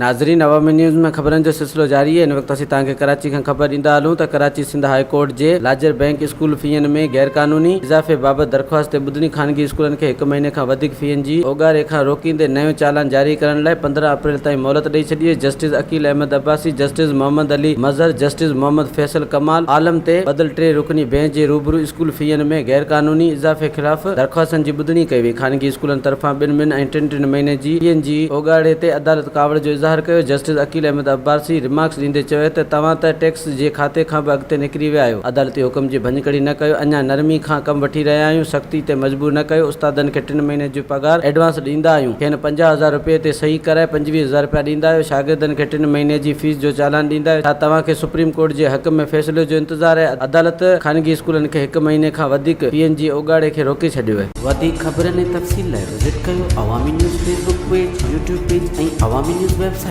ناظرين عوامي نيوز ۾ خبرن جو سلسلو جاري آهي ان وقت اسين توهان کي ڪراچي کان خبر ڏيندا هلون ته ڪراچي سنڌ هاء ڪورٽ جي لاجر بئنڪ اسڪول فيئن ۾ غيرقانوني اضافي بابت درخواست تي ٻڌڻي خانگي اسڪولن کي هڪ مهيني کان وڌيڪ فيئن جي اوڳاڙي کان روڪيندي نيون چالان جاري ڪرڻ لاء 15 اپريل تائين مهلت ڏئي ڇڏي justice Aqeel Ahmed Abbasi, justice Muhammad Ali Mazhar, justice Muhammad Faisal Kamal Alam تي ٻڌل ٽي رڪني بئنچ جي روبرو اسڪول فيئن ۾ غيرقانوني اضافي خلاف درخواستن جي ٻڌڻي ڪئي وئي. خانگي اسڪولن طرفان ٻن ٻن ۽ ٽن ٽن مهيني جي فيئن جي اوڳاڙي تي عدالت ڪاوڙ جو اظهار ڪيو. جسٽس عقيل احمد عباسي ريمارڪس ڏيندي چيو ته توهان ته ٽيڪس جي کاتي کان به اڳتي نڪري ويا آهيو، عدالتي حڪم جي ڀڃڪڙي نه ڪيو، اڃا نرمي کان ڪم وٺي رهيا آهيون، سختي تي مجبور نه ڪيو، استادن کي ٽن مهينن جي پگهار ايڊوانس ڏيندا آهيون، کين 50,000 رپئي تي صحيح ڪرائي 25,000 رپيا ڏيندا آهيو، شاگردن کي ٽن مهيني جي فيس جو چالان ڏيندا آهيو، ڇا توهان کي سپريم ڪورٽ جي حق ۾ فيصلي جو انتظار آهي؟ عدالت خانگي اسڪولن کي هڪ مهيني کان وڌيڪ فين جي اوڳاڙي کي روڪي ڇڏيو آهي. وڌيڪ خبرن ۽ تفصيل لاء وزٽ ڪيو Awami news Facebook page, YouTube page ۽ Awami news website.